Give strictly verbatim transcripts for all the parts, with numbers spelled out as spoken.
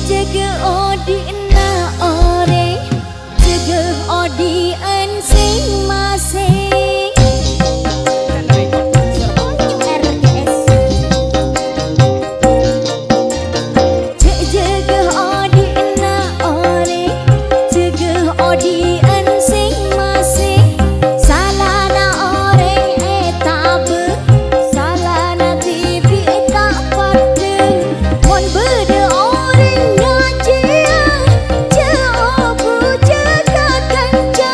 Jâgâ odi'na orèng, jâgâ odi'ân sèng-masèng. R G S. Jâ-, jâgâ odi'na orèng, jâgâ odi'ân sèng-masèng. Salana orèng ètabâ, salana dhibi' ta' paddhâ. Mon bâdâ orèng nyajiyâ, jhâ' obu jâgâ kanca.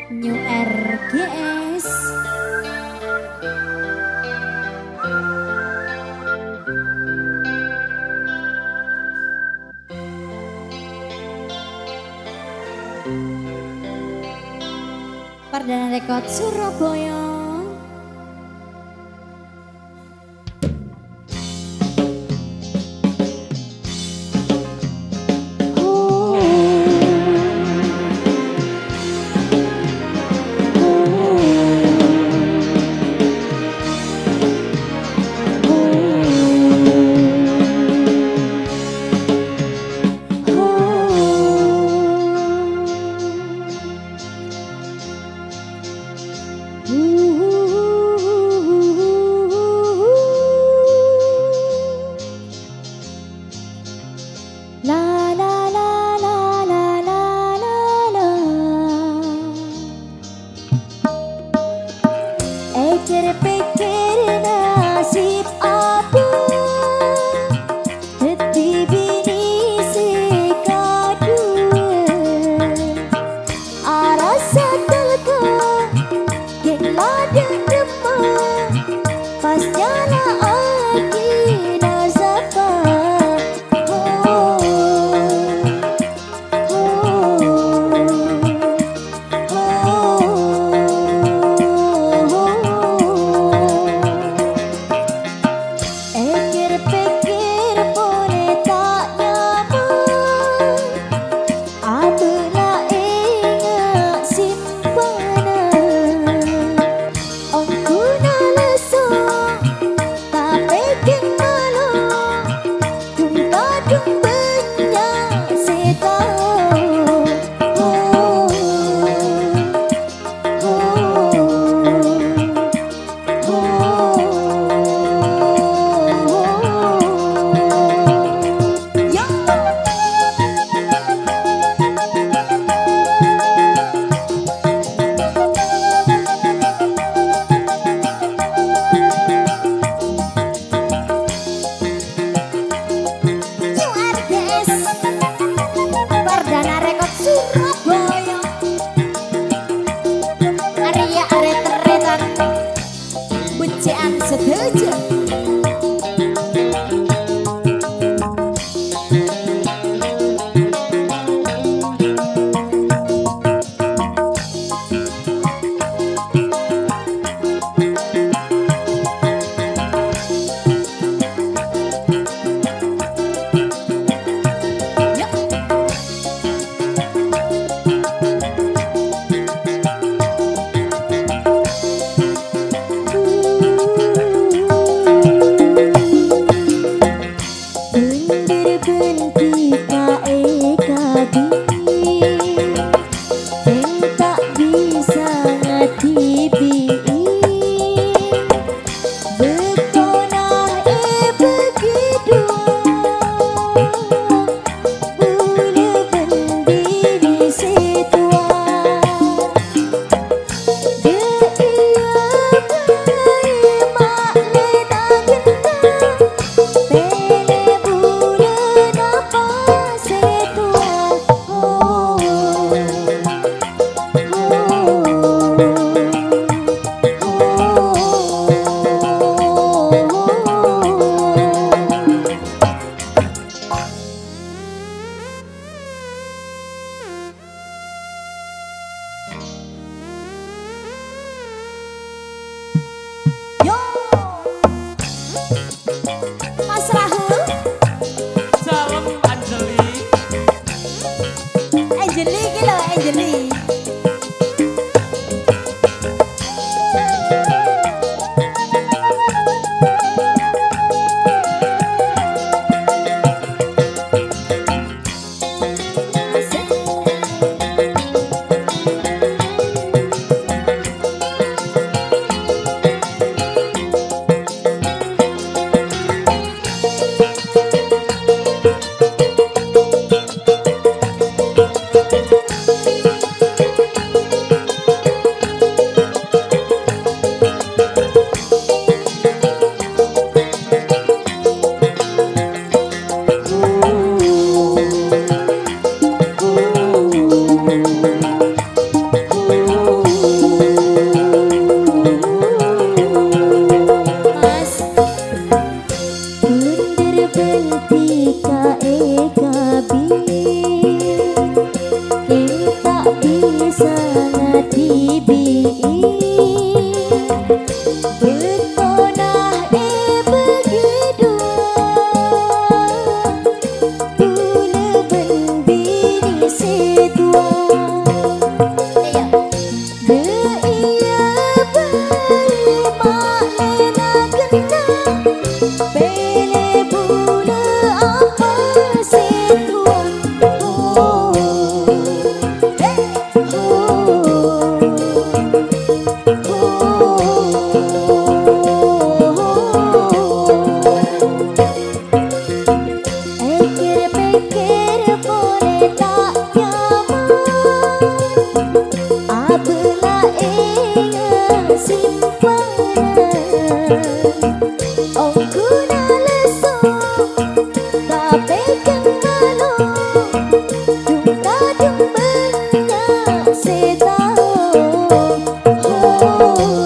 New R G S. Perdana Record Surabaya. La, la, la, la. Èkèr-pèkkèr nasib abâ', dhâddhi binè sè kaduwâ. Arassa dalka, ghi' la dâ' remma, pas nyala'aghi nasapa. Ho, ho, ho, ho. Dhibi' bâktona èbâgi duwâ', bulâ bân binè sè duwâ'. Iyâ, iyâ, bhâi ma'lèna ghânna, pèlè bulâ apa sè duwâ'. Ho, ho, ho. Èkèr-pèkèr polè ta' nyaman, abâlâ ènga' simpanan. Ongghu nalesso, tapè jhâng mano, dhung-kadhung bânnya' sè tao. Ho, ho, ho.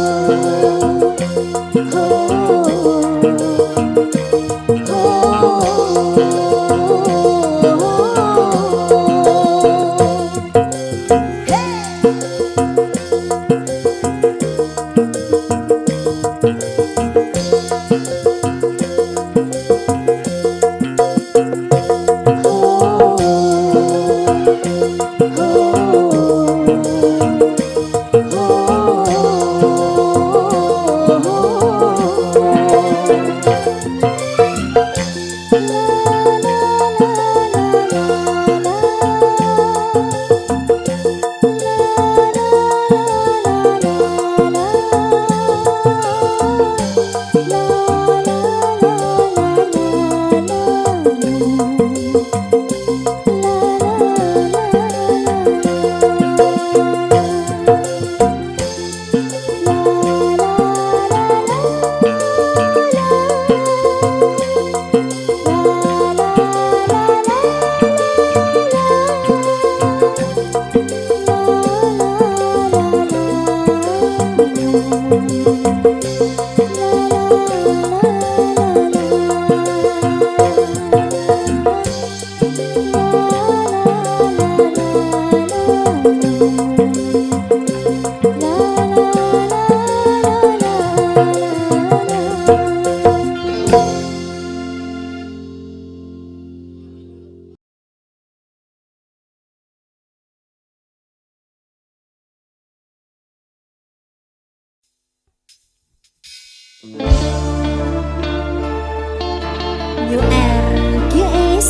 New R G S,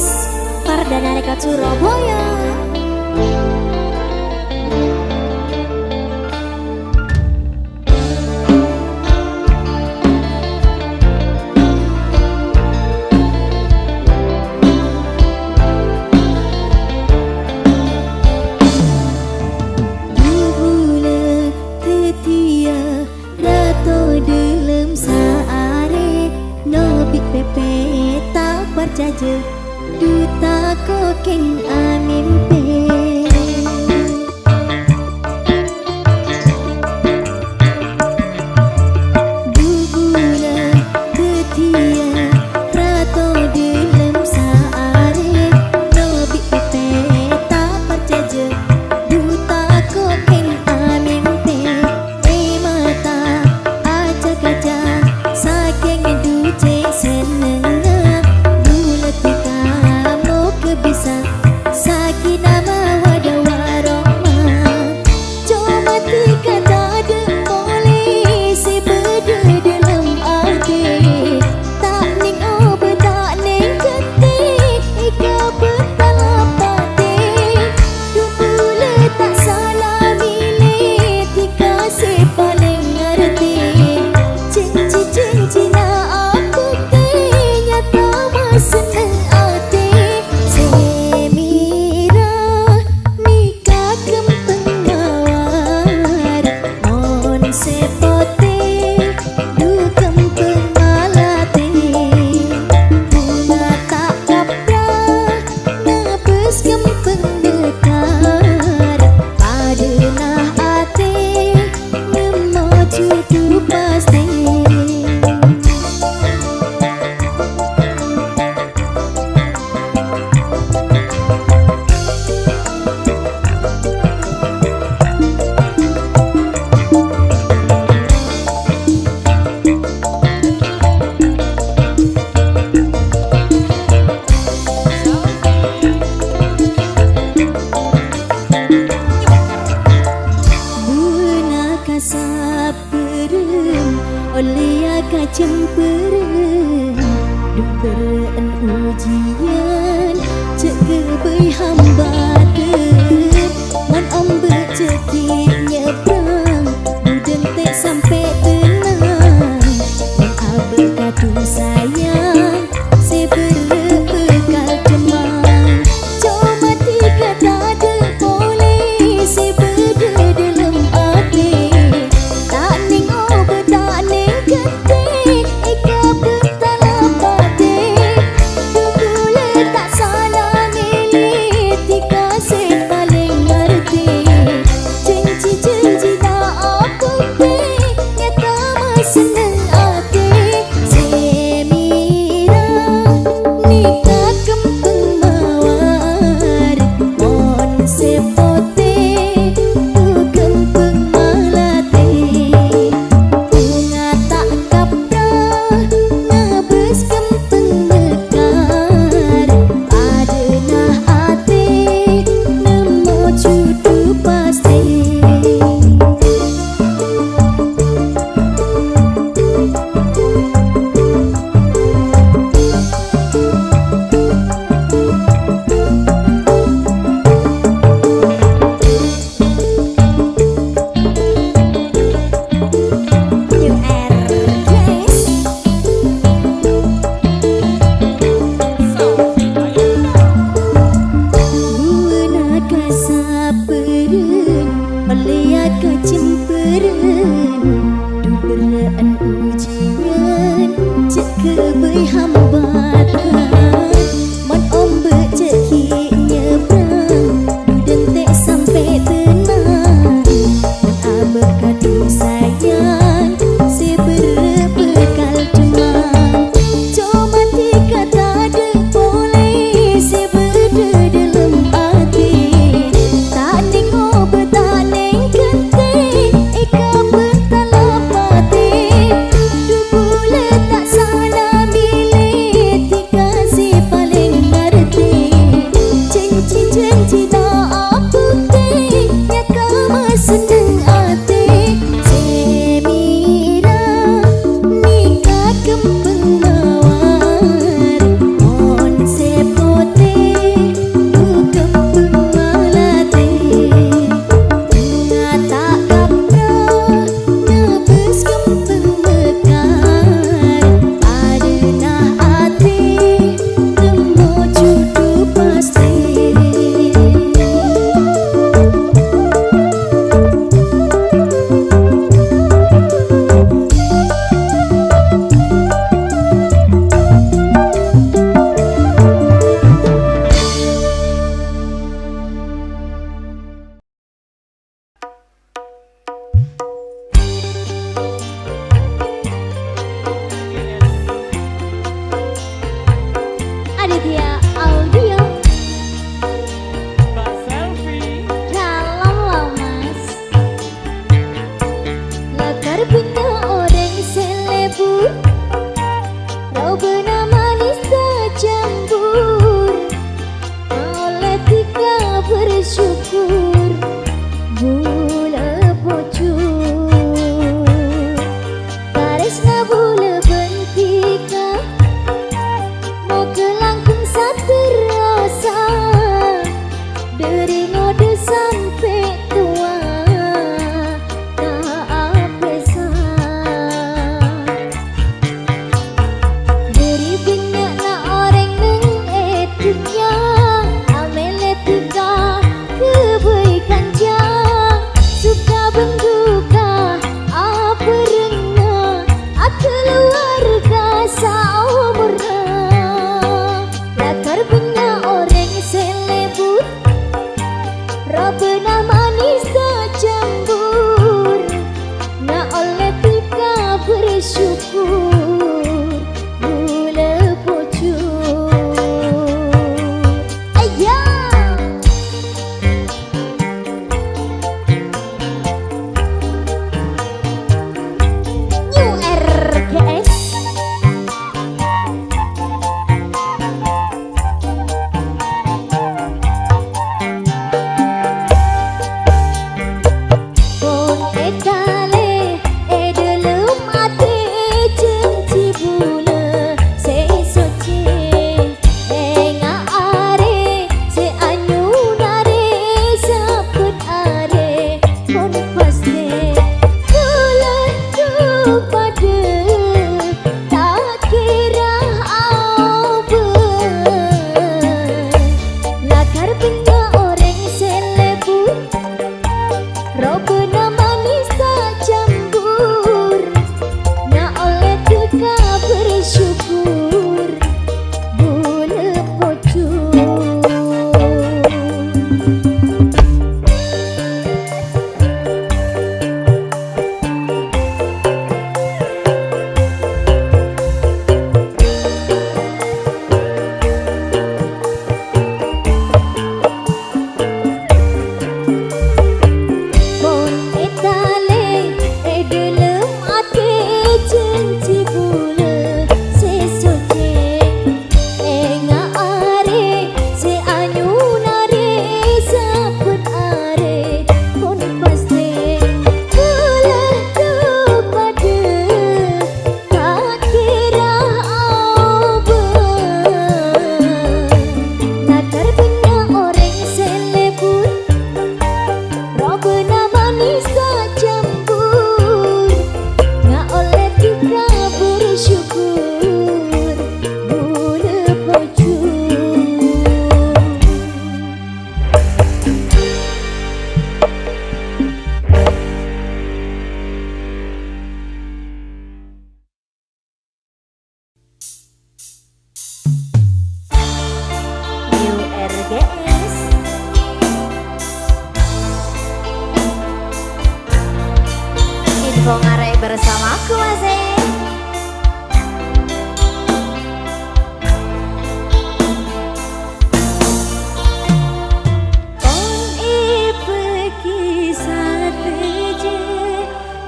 Perdana Record Surabaya. Bulâ dhâddhiyâ rato dâlem saarè, Nabi Pepe ta' parcajâ, duta kokèng amèmpè. Bulâ dhâddhiyâ rato dâlem saarè, Nabi Pepe ta' parcajâ, duta kokèng amèmpè. È mata aca-kaca sakèng dhu cè' sennengnga, bulâ dhika moghâ bisa sakinah mawaddah warahmah. Coma dhika tadâ' polè sè bâdâ dâlem atè. Ta' nèng obâ, ta' nèng jhântè, èkabât talapatè. Dhu bulâ ta' sala milè, dhika sè palèng ngartè. Jhânjhi-jhânjhina abhuktè, nyata masenneng atè. Sè mèra nèka kempeng mawar. Lèya kacemperan, dhu berrâ'ân ujiyân, jhâ' ghâbây hambâdhân. Mon ombâk jhâ' ghi' nyebrang, budhân ta' sampè' tennang. Mon abâ' kadhung sayang, sè berrâ' bhâkal dhemmang. Coma dhika tadâ' polè sè bâdâ dâlem atè. Ta' nèng obâ, ta' nèng ghântè, èkabântala patè. Dhu bulâ ta' sala mèlè, dhika sè palèng ngartè. Janji-janjina abhuktè, nyata masenneng atè. Sè mèra nèka kempeng mawar, mon sè potè, dhu kempeng malatè. Bhunga ta' kapra, ngabâs kempeng mekar, padâna atè, nemmo jhudhu pastè. Buwâna kasabbhârân, ollèya kacemperan, dhu berrâ'ân ujiyân, jhâ' ghâbây hambâdhân. Mon ombâk jhâ' ghi' nyebrang, budhân ta' sampè' tennang. Mon abâ' kadhung sayang, sè berrâ' bhâkal dhemmang. Coma dhika tadâ' polè sè bâdâ dâlem atè. Ta' nèng obâ, ta' nèng ghântè, èkabântala patè. Dhu bulâ ta' sala mèlè, dhika sè palèng ngartè. Janji-janjina abhuktè, nyata masenneng atè. Sè mèra nèka kempeng mawar, mon sè potè, dhu kempeng malatè. Bhunga ta' kapra, ngabâs kempeng mekar, padâna atè, nemmo jhudhu pastè. Aditya Audio. Mbak Selfie. Dalam lomas. Lakar bânnya' orèng sè lebur. Robâna manis tajambur. Maollè dhika bersyukur, bulâ pojhur. Tarèsna bulâ bân dhika, moghâ langkong saterrossa, dâri ngodâ sampè' towa. Ta' apèsa. Dâri bânnya'na orèng neng è dhunnya, amèlè dhika ghâbây kanca. Sokka bân duka abhârengnga, akalowarga saomorra. Lakar bânnya' orèng sè lebur, robâna manis tajambur, na' ollè dhika bersyukur, bulâ pojhur. Ayo! New R G S. Pon ètalè è dâlem atè. pastè, bulâ du padâ ta' kèra aobâ. Lakar bânnya' orèng sè lebur, robâna manis ta' cambur. Na' ollè dhika bersyukur, bulâ pojhur. Mon ètalè è dhâlem atè, janji bulâ sè socè. Enga' arè sè anyonarè sabbhân arè, mon pastè bulâ du padâ ta' kèra aobâ. Lakar bânnya' orèng sè lebur, robâna manis ta' cambur. Nga' ollè dhika bersyukur, bulâ pojhur. New R G S. Info ngarai bersamaku, Mas, eh. Pon èbâgi sadhâjâ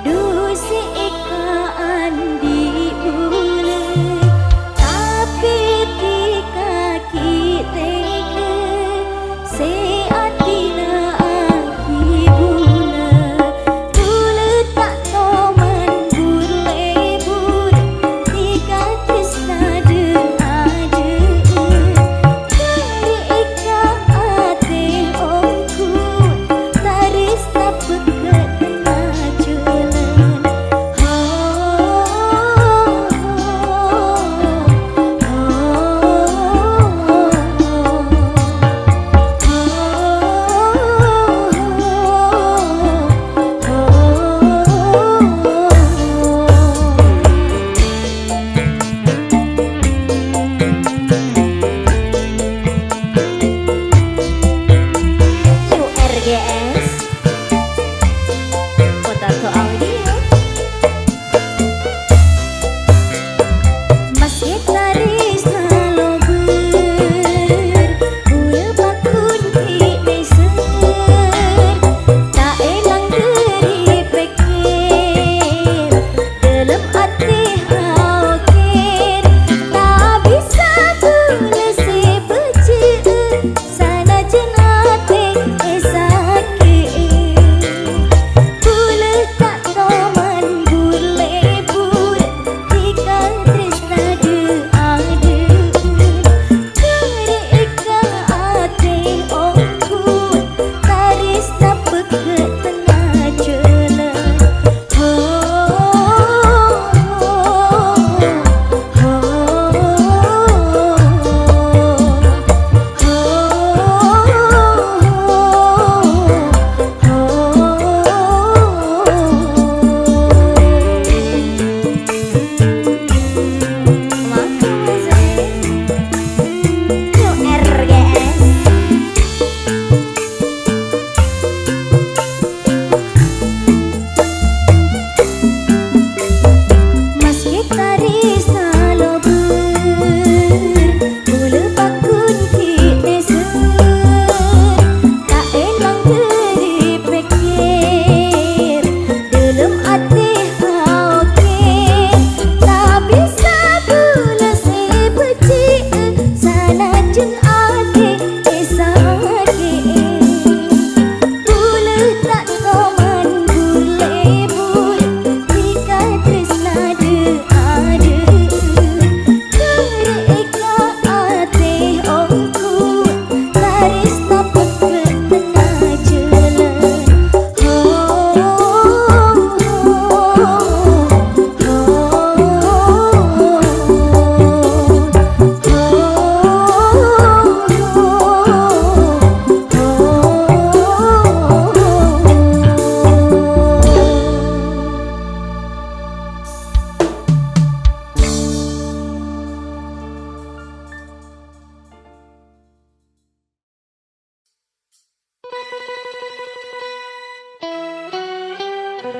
du sè èkaandi' bulâ, tapè dhika ghi' tèngka sè adina'aghi bulâ. Bulâ ta' toman buru è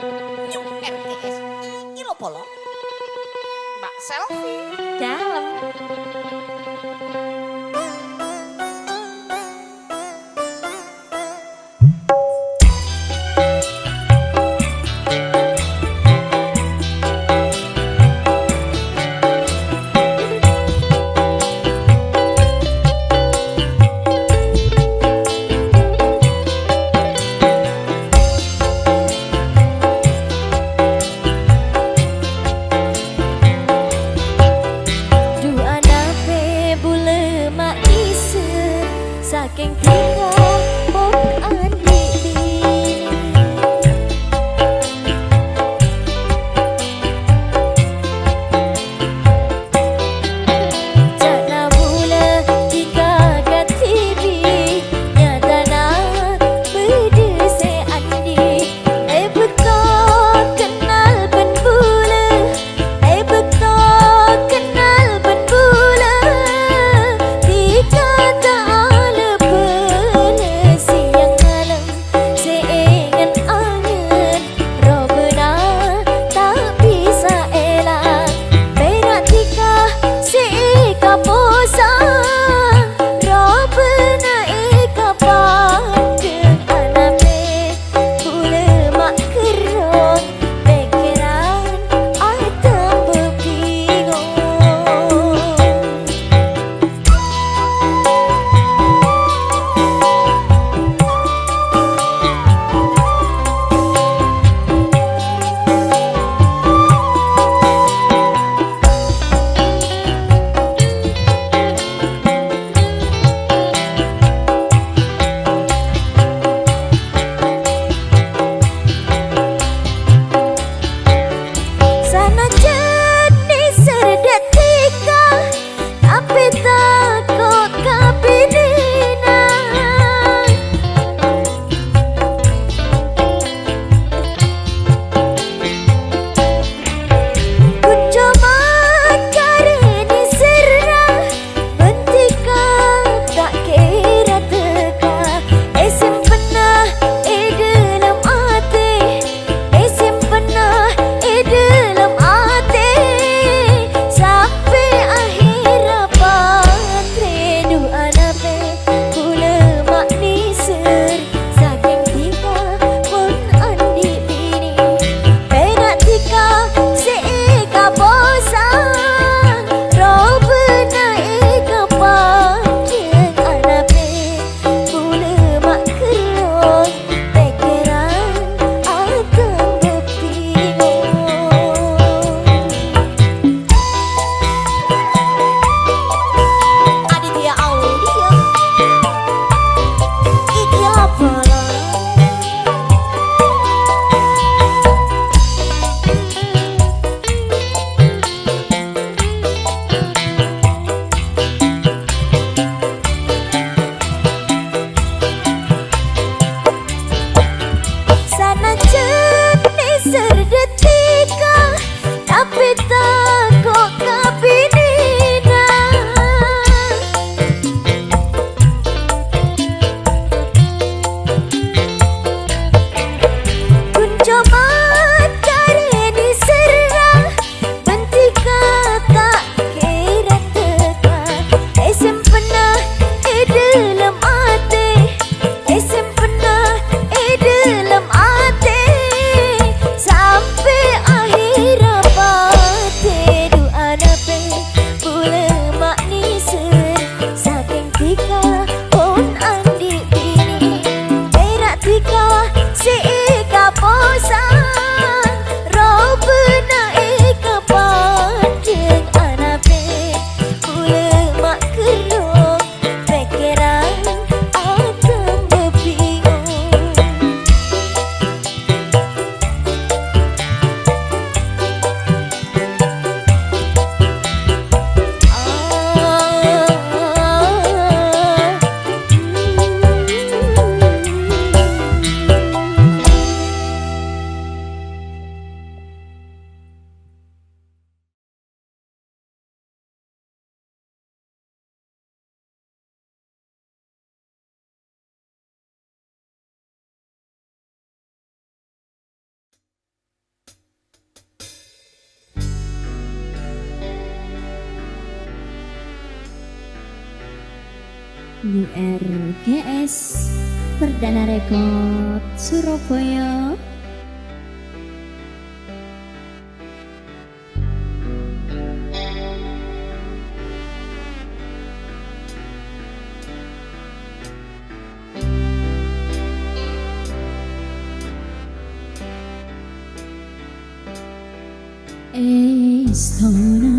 Nyuker, Guys. Iki lho, Polo. Mbak Selfie. Dalem. Dhu anape bulâ U R G S, Perdana Record, Surabaya. Èstona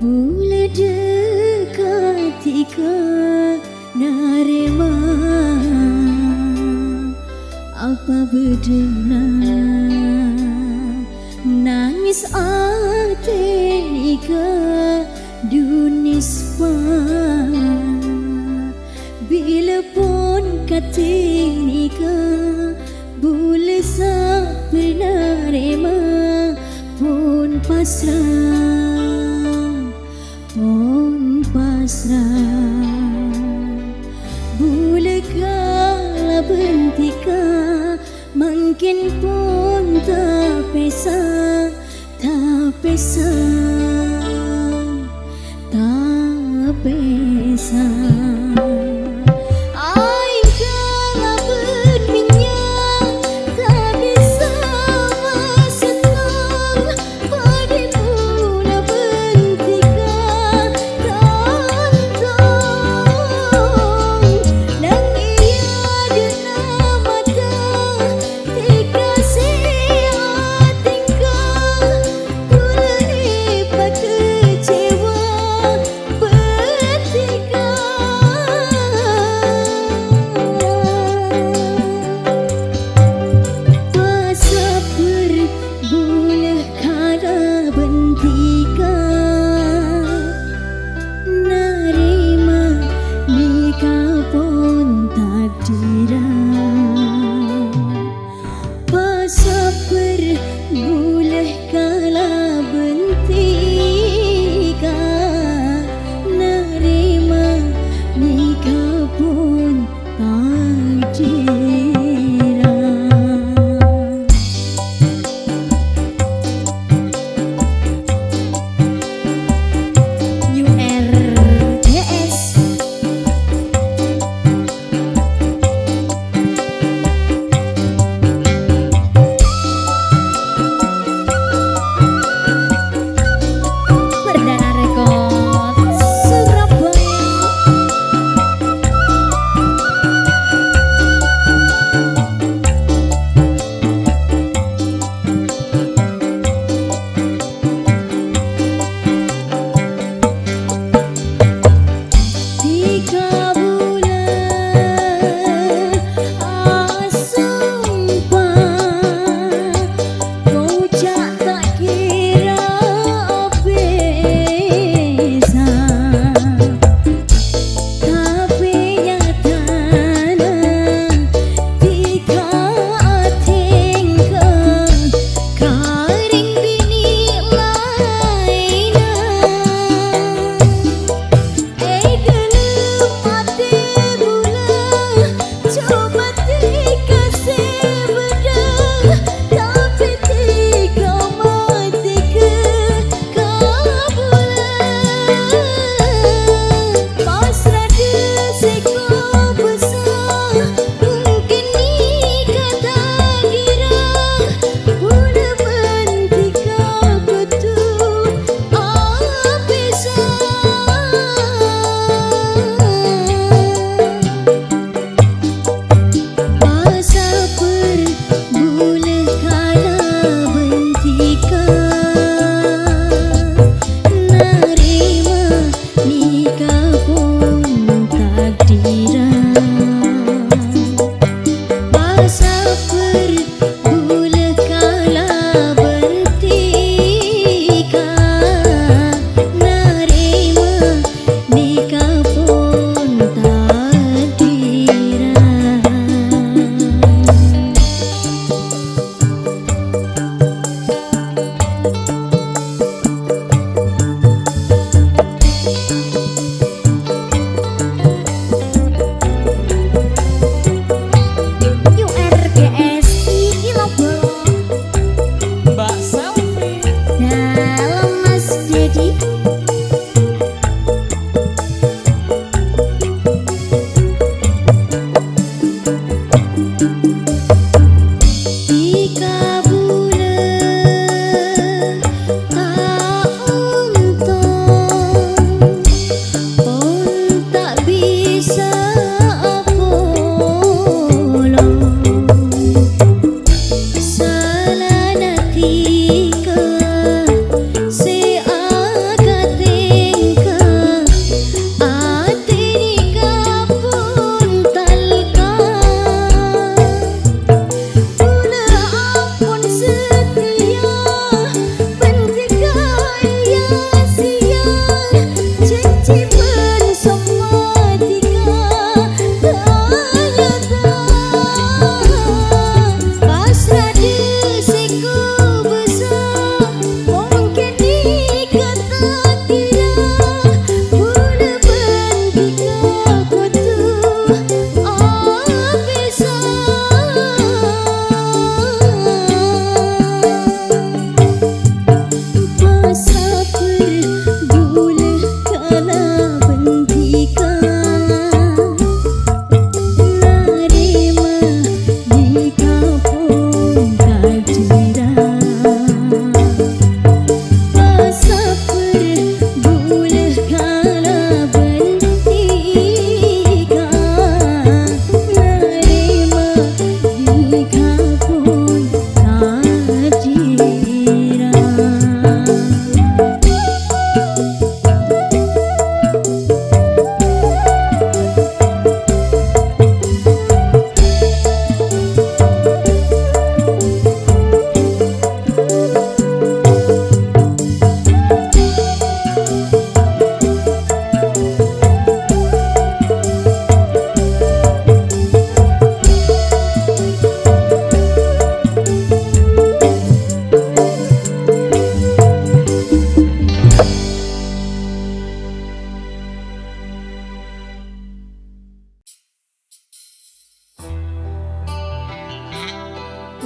bulâ dhâ-kadhika narèma apa bâdâna nangès atè nèka dunispa. Bilâ pon kadhi nèka, bulâ sabbhân narèma pon pasra, pon pasra. Bulâ kalabân dhika mangkèn pon tapèsa, tapèsa, tapèsa. Aèng kalabân mènnya' ta' bisa masenneng, padâ pon abân dhika tantong. Nangèng è adâ'na mata dhika sè atèngka, bulâ èpakecewa bâdâ.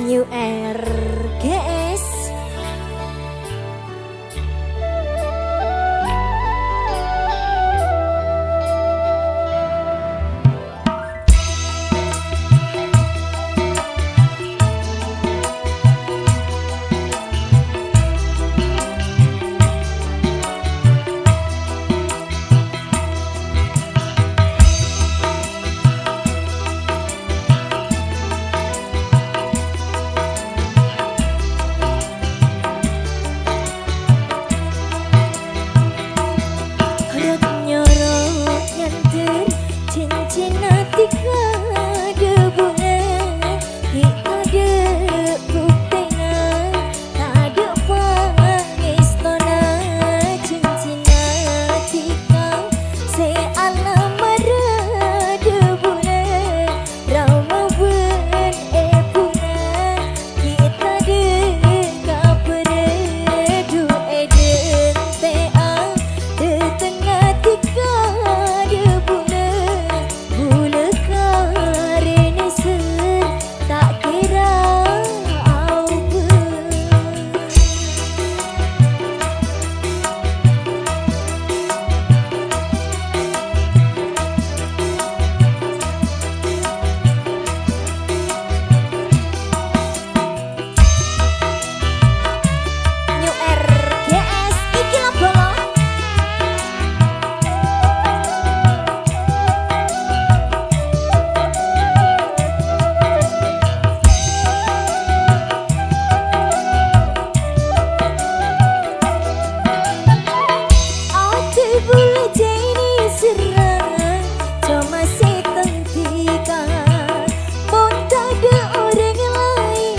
New R G S. Rot nyoro nyander, cincin ati ka dhâbuna, ghi' tadâ' buktèna. Tadâ' pangèstona, cincin ati ka sè alamarra dhâbuna, rama bân èbuna. Ghi' tadâ' kabhârâ dhu èdhântè'a, dâteng ati ka dhâbuna, bulâ karè nèser. Ta' kèra aobâ. New R G S, iki lho bolo. Atè bulâ jhâ' nèserra, coma sèttong dhika. Mon tadâ' orèng laèn,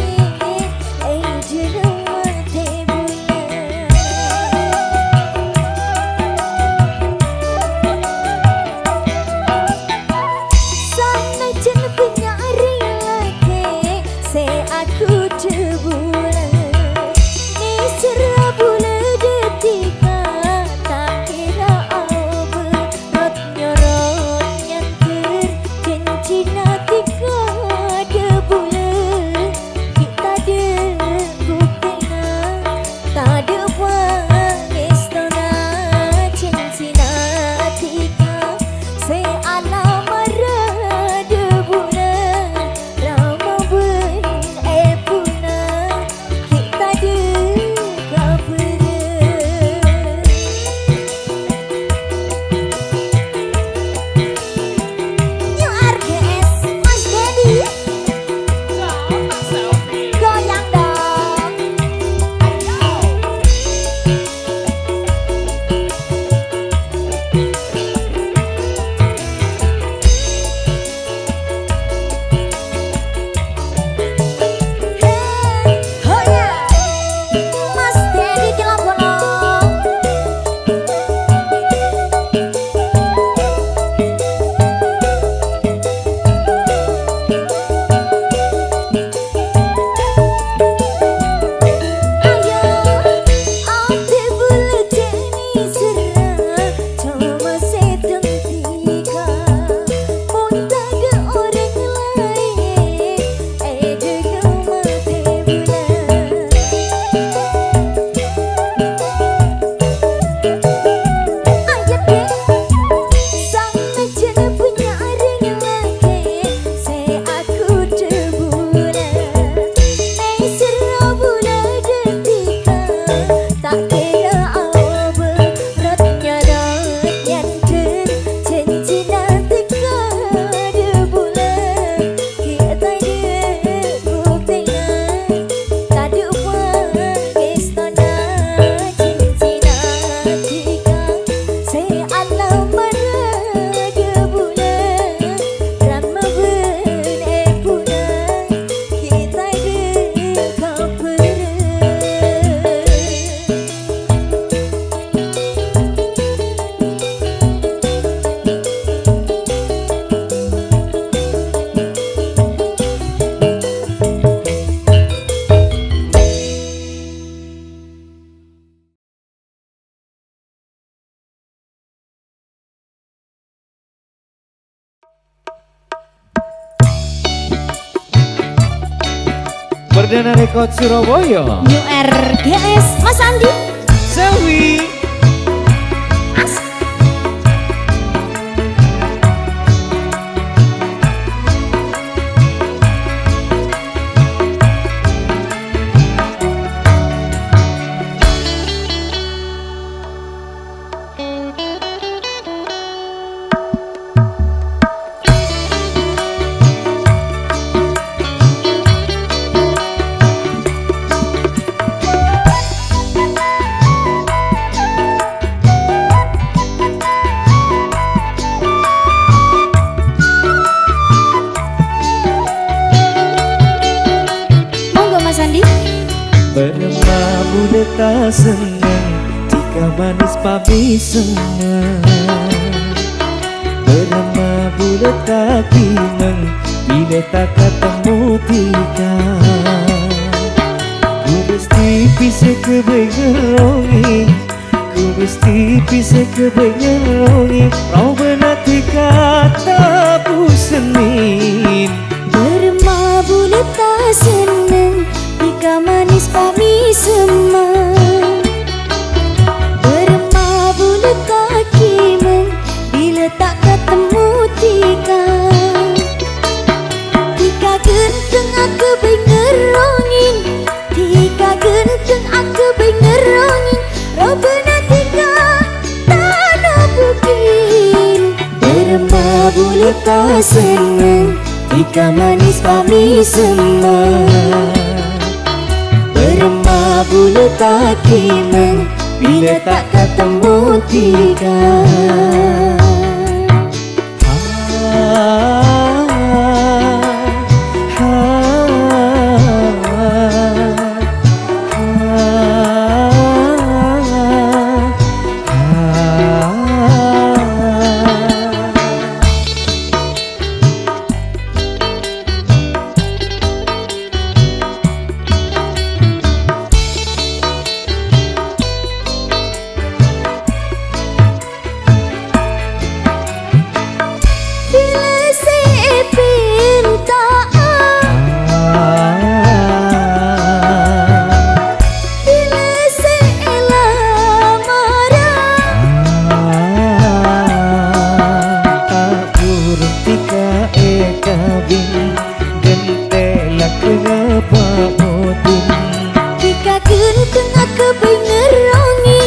è dhâlem atè bulâ. Sanajjân bânnya' rèng lakè' sè aghudhu bulâ, nèserra bulâ dhâddhi ka ta' kèra aobâ. Rot nyorot nyander, janjina dhika dhâbuna, ghi' tadâ' buktèna. Tadâ' pangèstona, janjina dhika sè alamarra dhâbuna, rama bân èbuna. Perdana Record Surabaya. New R G S, Mas Andi. Selwi. As- Monggo, Mas Andi. Bârâmma bulâ ta' senneng, dhika manis pamisemma. Bârâmma bulâ ta' kèmeng, bilâ ta' katemmo dhika. Ku mestè bisa kabâi ngerrongè, ku mestè bisa kabâi ngerrongè, robâna dhika ta' pusennèn. Bârâmma bulâ ta' senneng, dhika manis pamisemma. Bârâmma bulâ ta' kèmeng, bilâ ta' katemmo dhika. Dhika ghântheng akabâi ngerrongè, dhika ghântheng akabâi ngerrongè, robâna dhika ta' nobukèn. Bârâmma bulâ ta' senneng, dhika manis pamisemma. Bârâmma bulâ ta' kèmeng, bilâ ta' katemmo dhika. Bilâ sè èpènta'a, bilâ sè èlamara. Aghârâ dhika èkabin, ghântè' lakèna pa' odin. Dhika ghântheng akabâi ngerrongè,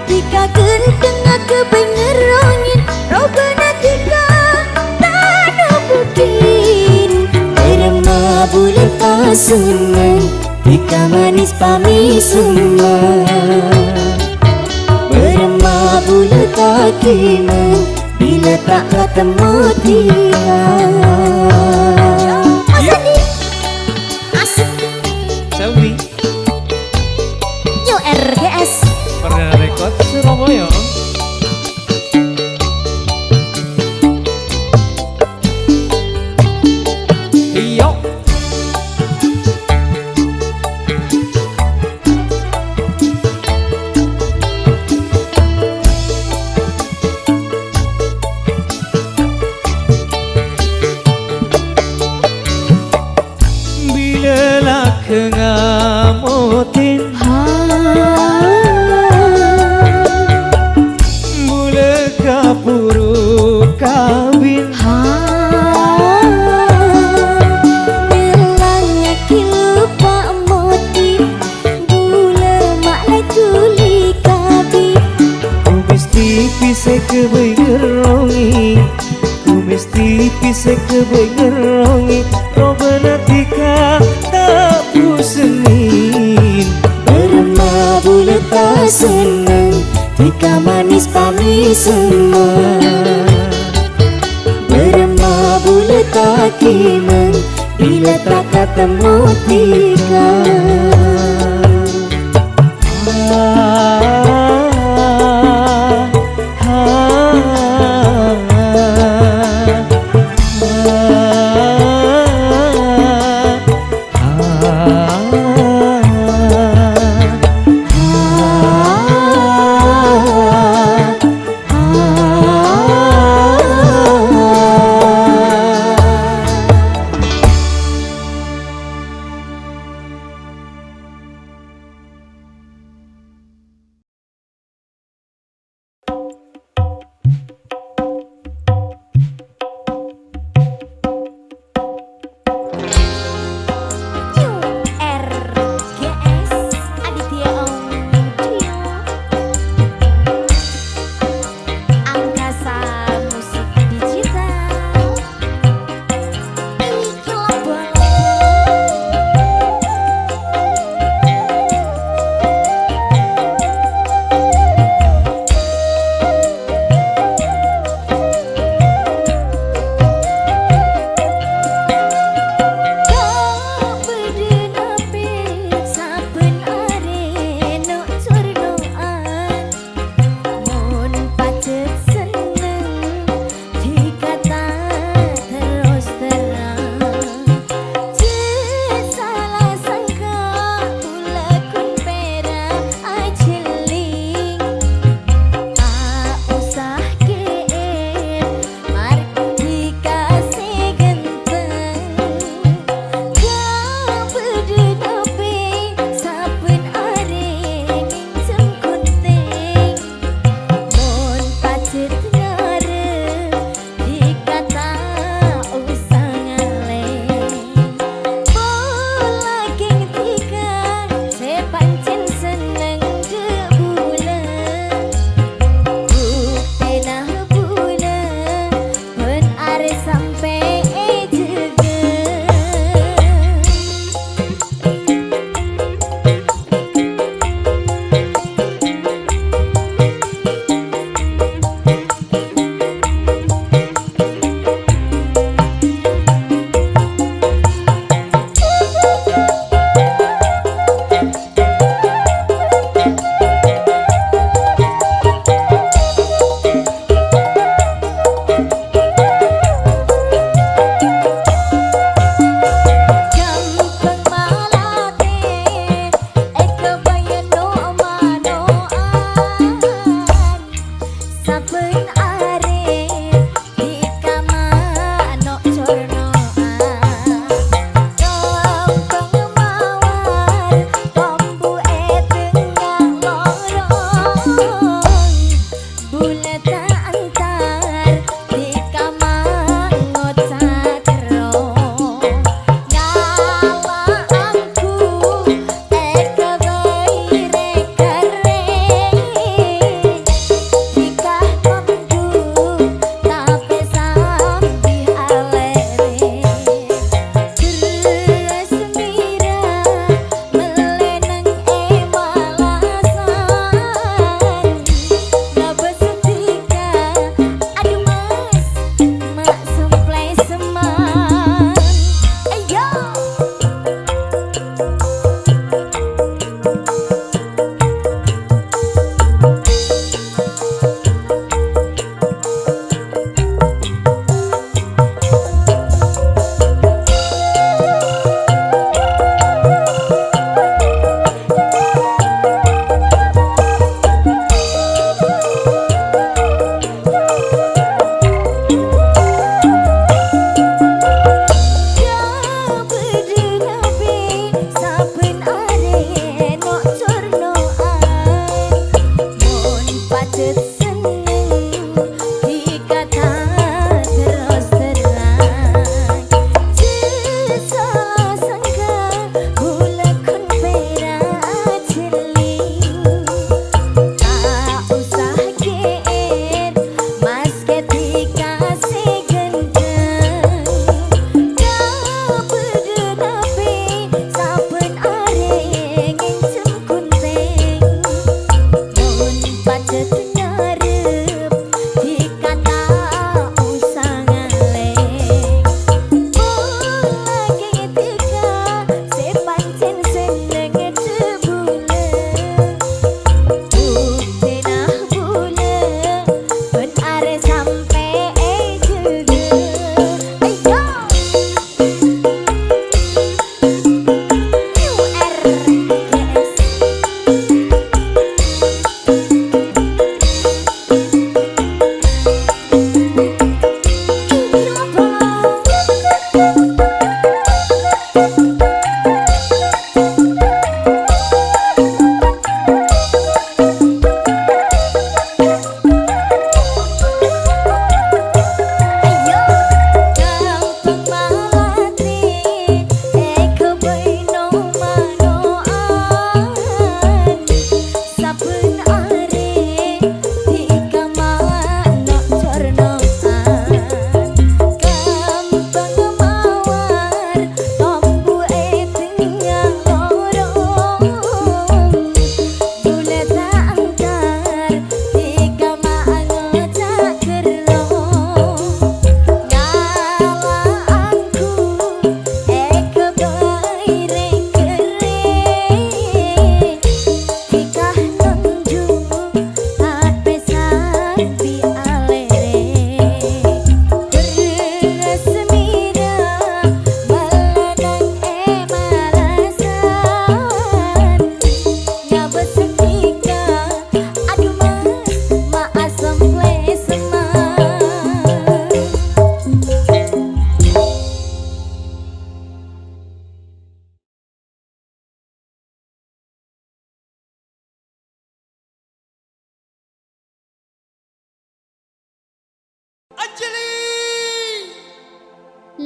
dhika ghântheng akabâi ngerrongè, robâna dhika ta' nobukèn. Bârâmma bulâ ta' senneng, dhika manis pamisemma. Bârâmma bulâ ta' kèmeng, bilâ ta' katemmo dhika. Mas Andi. Asik. Selwi. New R G S. Perdana Record Surabaya. Iyo. Bilâ lakè ngamodin, ha, bulâ kabhuru kabin, ha, bilâ lakè lupa modin, bulâ ma' la dhuli kabin. Ku mestè bisa kabâi ngerrongè, ku mestè bisa kabâi ngerrongè, robâna dhika ta' pusennèn. Bârâmma bulâ ta' senneng, dhika manis pamisemma. Bârâmma bulâ ta' kèmeng, bilâ ta' katemmo dhika.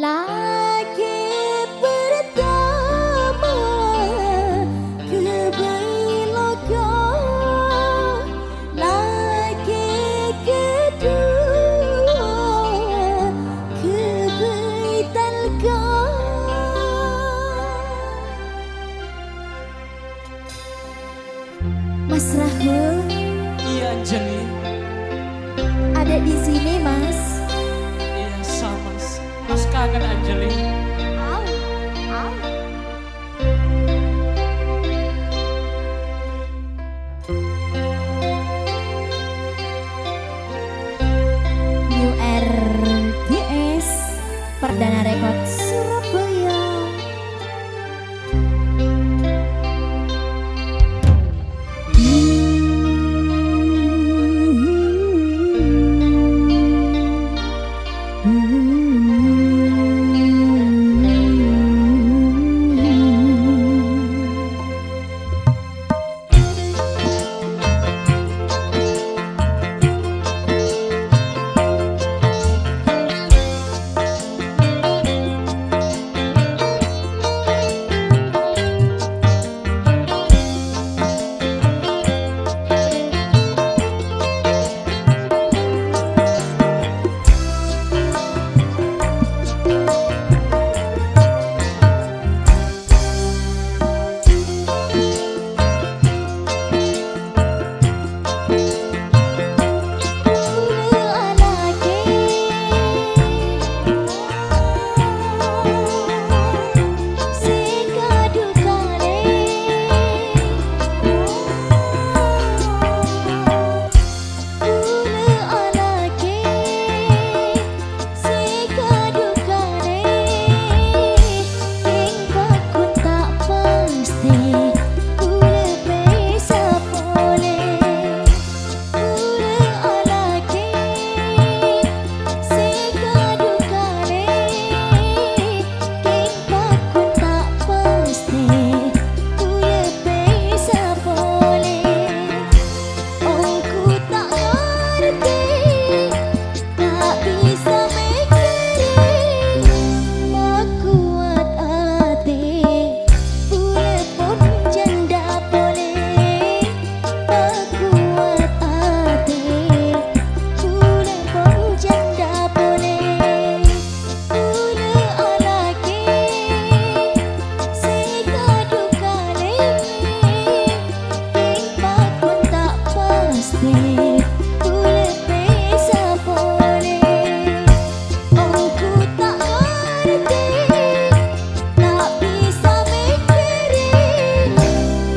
Lakè pertama ghâbây loka, lakè kedua ghâbây talka. Mas Rahul. Iya, Anjali. Ada di sini, Mas. Iya, sama. Mas kangen, Anjali. Au, au. New R D S, Perdana Record Surabaya. Kaulâ alakè sè kadhu kalè, kèng paggun ta' pastè, kaulâ pèsa polè. Kaulâ alakè sè kadhu kalè, kèng paggun ta' pastè, kaulâ pèsa polè. Ongghu ta' ngartè, ta' bisa mèkkèrè, pakowat atè, bulâ pon jhândhâ polè, pakowat atè, bulâ pon jhândhâ polè. Kaulâ alakè sè kadhu kalè, kèng paggun ta' pastè, kaulâ pèsa polè. Ongghu ta' ngartè, ta' bisa mèkkèrè,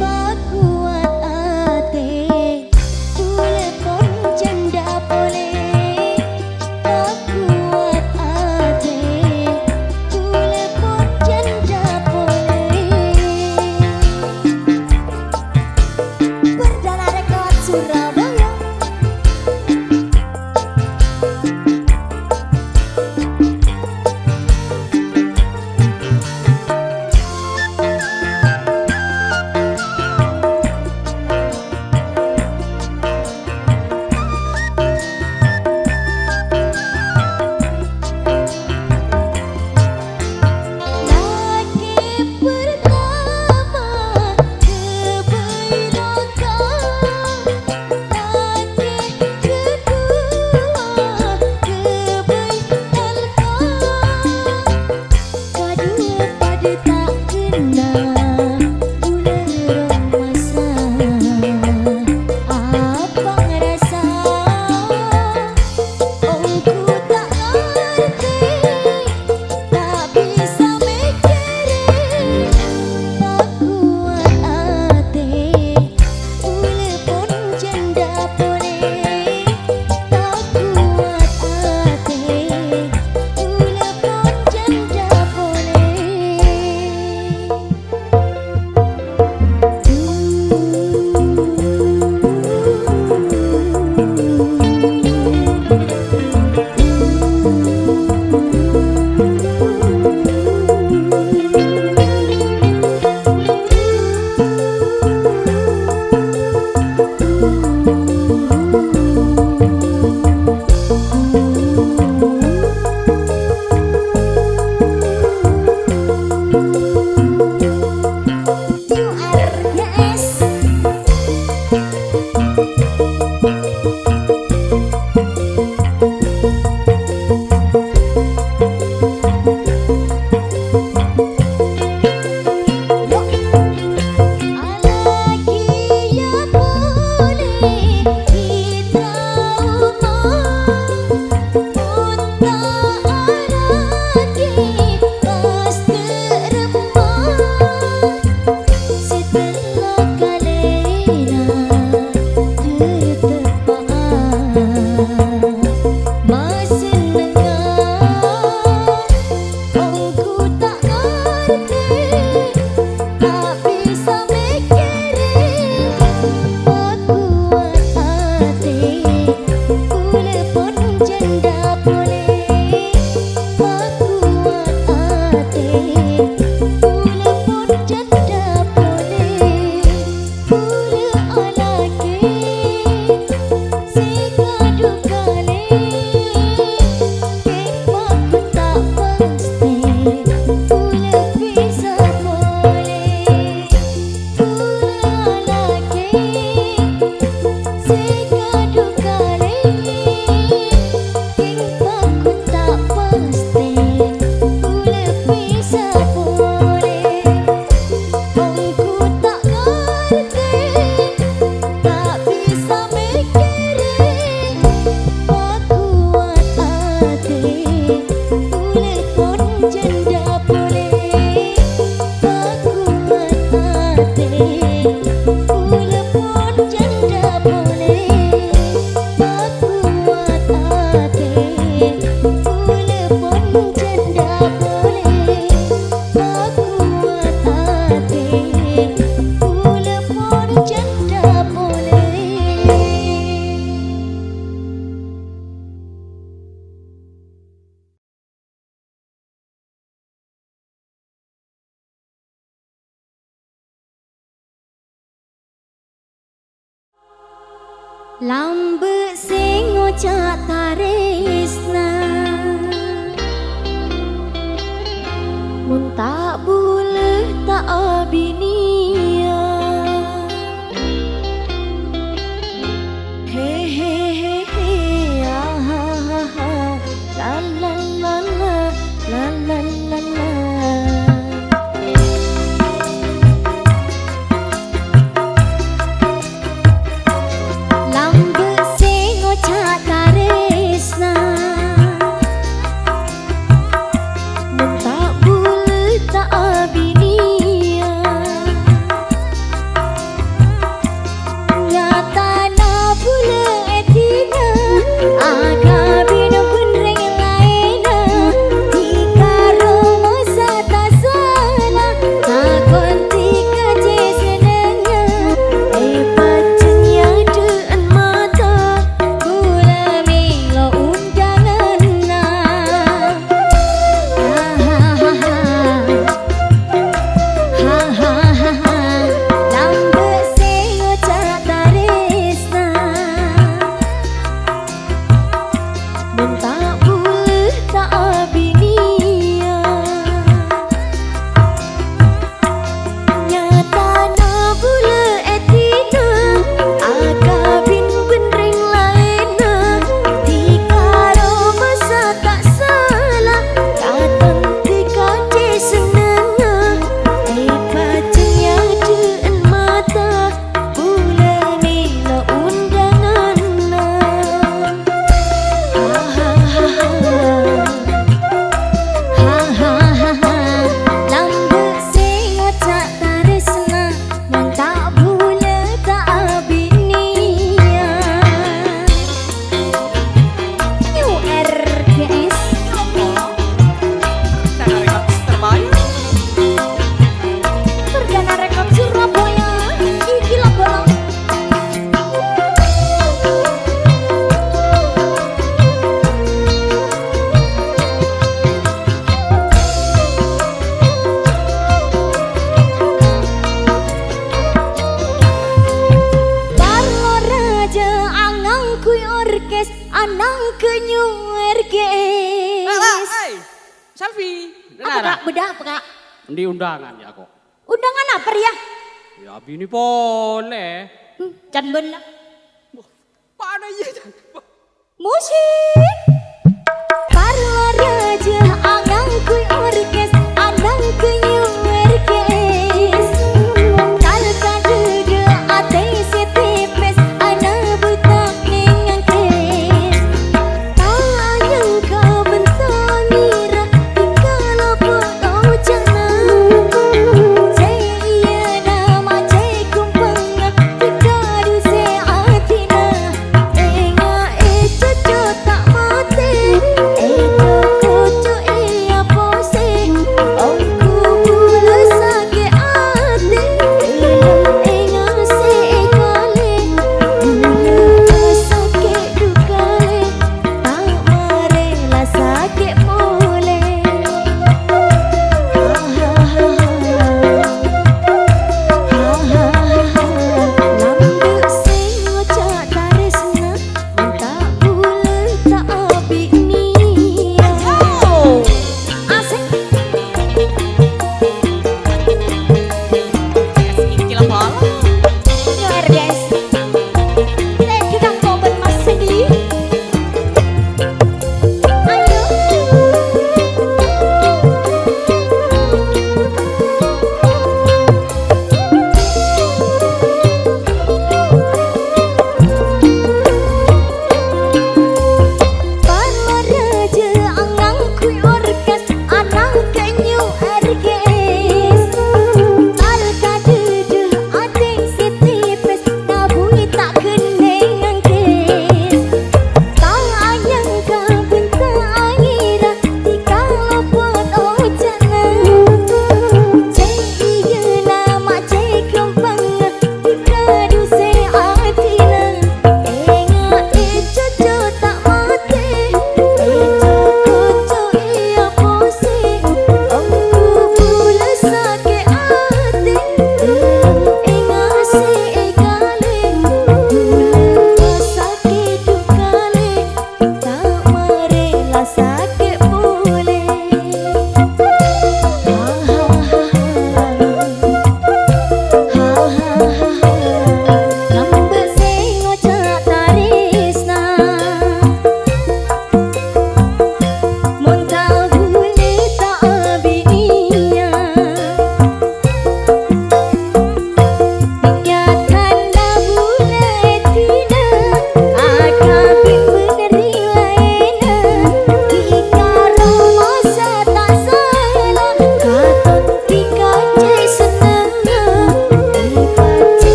pakowat atè. Bulâ pon jhândhâ polè, pakowat atè. Bulâ pon jhândhâ polè. Perdana Record Surabaya. Lakè pertama ghâbây loka, lakè kedua ghâbây talka. Kadhuwâ padâ ta' kenna, bulâ rong masa apa ngrasa. Ongghu ta' ngartè, ta' bisa mèkkèrè, pakowat atè, bulâ pon jhândhâ polè, pakowat atè, bulâ pon jhândhâ polè. Kaulâ pon jhândhâ polè, pakuwat atè. Kaulâ pon jhândhâ polè, pakuwat atè. Kaulâ pon jhândhâ polè. Lambâ' sè ngoca' tarèsna, mon ta' bulâ ta' abinèya. He, he, he, he, ah, ha, ha, ha. La, la, la, la, la, la, la, la. Lambâ' sè ngoca' tarèsna, mon ta' bulâ ta' abinèya. Nyatana bulâ è dinna, akabin bân rèng laènna. Dhika roma sa ta' sala, akon dhika cè' sennengnga. È pajhât nyadhâ'ân mata, bulâ mèlo undhânganna. Lambâ' sè ngoca' tarèsna, mon ta' bulâ ta' abinèya. Nyatana bulâ è dinna, akabin bân rèng laènna. Dhika roma sa ta' sala, katon dhika cè' sennengnga. È pajhât nyadhâ'ân mata, bulâ mèlo undhânganna. Ahahaha. Hahahaha. Lambâ' sè ngoca' tarèsna, mon ta' bulâ ta' abinèya. New R G S. Perdana Record Surabaya. Iki lho, Bang. Parlo rajâ angangguy orkes, ananggâ New R G S. Lah, lah, hei. Selfie. Apa, Kak? Bâdâ apa, Kak? Endi undangan, ya, kok? Undangan apa, ya? Ya, abinè polè. Hmm, can bân la. Wah, mana iya, can? Musik. Parlo rajâ angangguy orkes, ananggâ New R G S. Kal kadâdâ atè sè tèpès, ana buta nèng angkès. Ta' nyangka bân samèra, dhika lopo oca'na. Sè iyâ nama cè' kompangnga, dhika dhusè atèna. Ènga'è cocco ta' mata.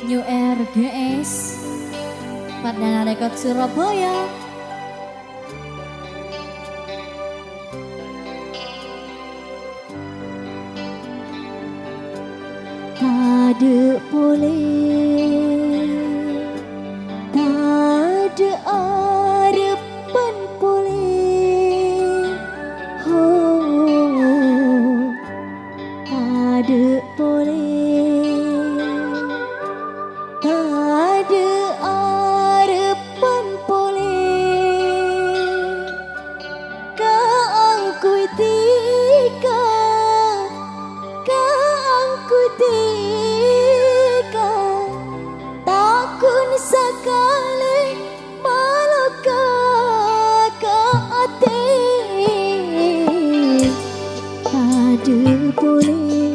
New R G S, Perdana Record Surabaya. Tadâ' polè, tadâ' arebbhân polè. Ho, tadâ' polè, tadâ' arebbhân polè. Kaangghuy dhika, kaangghuy dhika, ta' ghun sakalè maloka ka atè. Tadâ' polè.